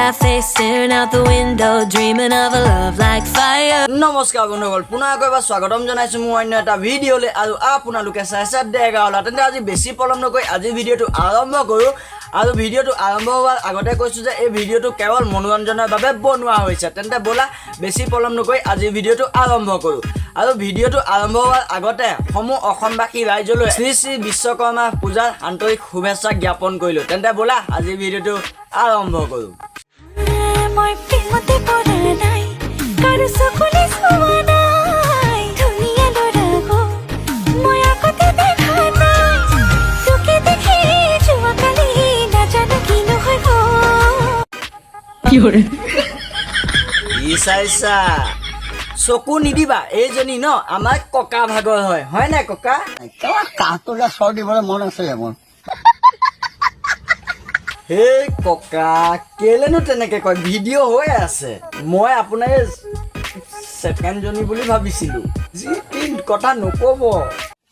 cafe, staring out the window, dreaming of a love like fire. নমস্কাৰ বন্ধুসকল, পুনৰ আকৌ এবাৰ স্বাগতম জনাইছোঁ মোৰ অন্য এটা ভিডিঅ'লৈ আৰু আপোনালোকে চাইছে ডেগাওলা। তেন্তে আজি বেছি পলম নকৰি আজি ভিডিঅ'টো আৰম্ভ কৰোঁ। আৰু ভিডিঅ'টো আৰম্ভ হোৱাৰ আগতে কৈছোঁ যে এই ভিডিঅ'টো কেৱল মনোৰঞ্জনৰ বাবে বনোৱা হৈছে। তেন্তে ব'লা, বেছি পলম নকৰি আজি ভিডিঅ'টো আৰম্ভ কৰোঁ। আৰু ভিডিঅ'টো আৰম্ভ হোৱাৰ আগতে সমূহ অসমবাসী ৰাইজলৈ শ্ৰী শ্ৰী বিশ্বকৰ্মা পূজাৰ আন্তৰিক শুভেচ্ছা জ্ঞাপন কৰিলোঁ। তেন্তে ব'লা, আজি ভিডিঅ'টো আৰম্ভ কৰোঁ। মই প্ৰেমতে পৰা নাই, কাৰো চকুলে চোৱা নাই। ধুনীয়া ল'ৰা গো, মই আগতে দেখা নাই। তোকে দেখি যোৱাকালি নাজানো কিনো হৈ গ'ল। কি চাইছা? চকু নিদিবা। এইজনী ন আমাৰ ককা ভাগৰ হয়, হয় নাই ককা? কাহটোলে চৰ দিবলৈ মন আছিলে মোৰ। হেই ককা, কেলেনো তেনেকে কয়? ভিডিঅ' হৈ আছে। মই আপোনাৰ ছেকেণ্ডজনী বুলি ভাবিছিলো। যি তি কথা নকব।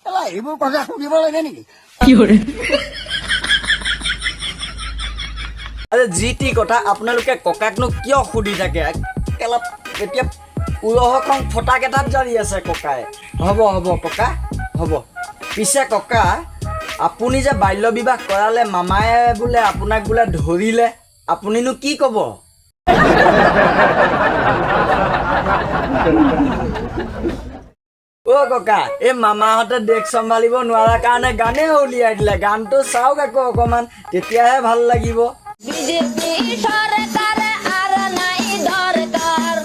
কেলা, এইবোৰ কথা সুধিব লাগে নেকি? আৰে, যি তি কথা আপোনালোকে ককাকনো কিয় সুধি থাকে? কেলা, এতিয়া উৰহখন ফটাকেইটাত জাৰি আছে ককাই। হ'ব হ'ব ককা, হ'ব। পিছে ককা, আপুনি যে বাল্য বিবাহ কৰালে, মামায়ে বোলে আপোনাক বোলে ধৰিলে, আপুনিনো কি ক'ব? অ' ককা, এই মামাহঁতে দেশ চম্ভালিব নোৱাৰাৰ কাৰণে গানেই উলিয়াই দিলে। গানটো চাওক আকৌ অকণমান, তেতিয়াহে ভাল লাগিব। বিজেপি সরকার আর নাই দরকার,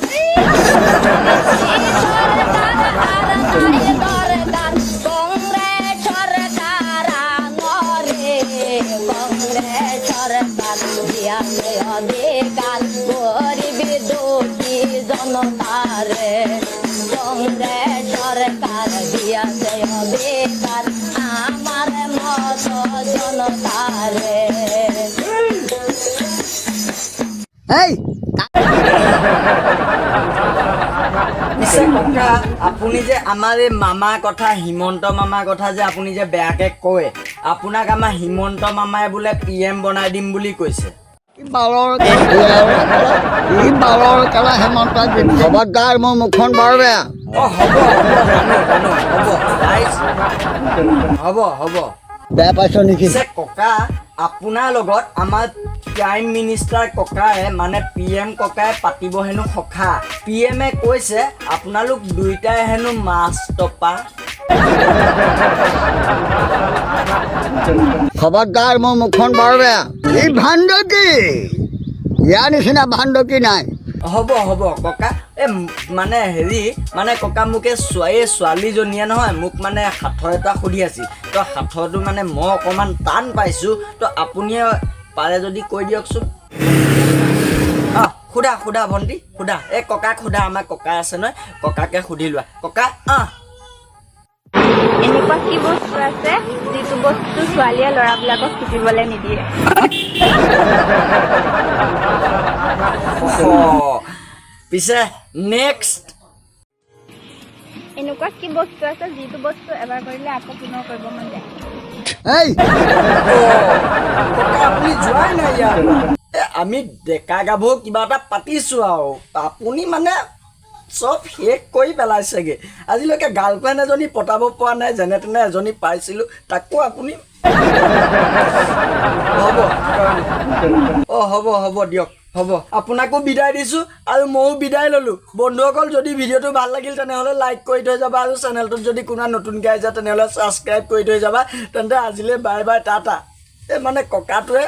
সরকার আর নাই দরকার, কংগ্রেস সরকার আনরে, কংগ্রেস সরকার দিয়াছে অধিকার গরিব দুঃখী জনতারে, কংগ্রেস সরকার দিয়াছে অধিকার আমার মত জনতারে। এই। পিছে ককা, আপুনি যে আমাৰ এই মামাৰ কথা, হিমন্ত মামাৰ কথা যে আপুনি যে বেয়াকে কয়, আপোনাক আমাৰ হিমন্ত মামাই বোলে পিএম বনাই দিম বুলি কৈছে। বালৰ ই বালৰ কেলা হেমন্ত খবৰদাৰ, মোৰ মুখখন বৰ বেয়া। অ হ'ব হ'ব, জানো জানো, হ'ব ৰাইজ, হ'ব হ'ব। বেয়া পাইছ নেকি? পিছে ককা, আপোনাৰ লগত আমাৰ প্ৰাইম মিনিষ্টাৰ ককায়ে, মানে পিএম ককাই পাতিব হেনো সখা। পি এমে কৈছে আপোনালোক দুয়োটাই হেনো মাছ টপা। খবৰদাৰ, মোৰ মুখখন বৰ বেয়া। ই ভাণ্ডকী, ইয়াৰ নিচিনা ভাণ্ডকী নাই। হ'ব হ'ব ককা। এই মানে হেৰি, মানে ককা, মোক এই ছোৱালীজনীয়ে নহয় মোক মানে সাঁথৰ এটা সুধি আছিল। তো সাঁথৰটো মানে মই অকণমান টান পাইছোঁ, তো আপুনিয়ে পাৰে যদি কৈ দিয়কচোন। অঁ, সোধা সোধা ভণ্টি, সোধা। এই ককাক সোধা, আমাৰ ককা আছে নহয়, ককাকে সুধি লোৱা। ককা, অঁ। এনেকুৱা কি বস্তু আছে যিটো বস্তু ছোৱালীয়ে ল'ৰাবিলাকক টিপিবলৈ নিদিয়ে? পিছে নেক্সট। এনেকুৱা কি বস্তু আছে যিটো বস্তু এবাৰ কৰিলে আকৌ পুনৰ কৰিব মন যায়? এই। ককা, আপুনি যোৱাই নাই ইয়াৰ পৰা। এ, আমি ডেকা গাভৰু কিবা এটা পাতিছোঁ আৰু আপুনি মানে চব শেষ কৰি পেলাইছেগৈ। আজিলৈকে গাৰ্লফ্ৰেণ্ড এজনী পতাব পৰা নাই, যেনে তেনে এজনী পাইছিলোঁ, তাকো আপুনি। হ'ব, অঁ, হ'ব হ'ব দিয়ক, হ'ব। আপোনাকো বিদায় দিছোঁ আৰু ময়ো বিদায় ল'লোঁ। বন্ধুসকল, যদি ভিডিঅ'টো ভাল লাগিল তেনেহ'লে লাইক কৰি থৈ যাবা আৰু চেনেলটোত যদি কোনোবা নতুনকৈ আহিছে তেনেহ'লে ছাবস্ক্ৰাইব কৰি থৈ যাবা। তেন্তে আজিলৈ বাই বাই, টাটা। এই মানে ককাটোৱে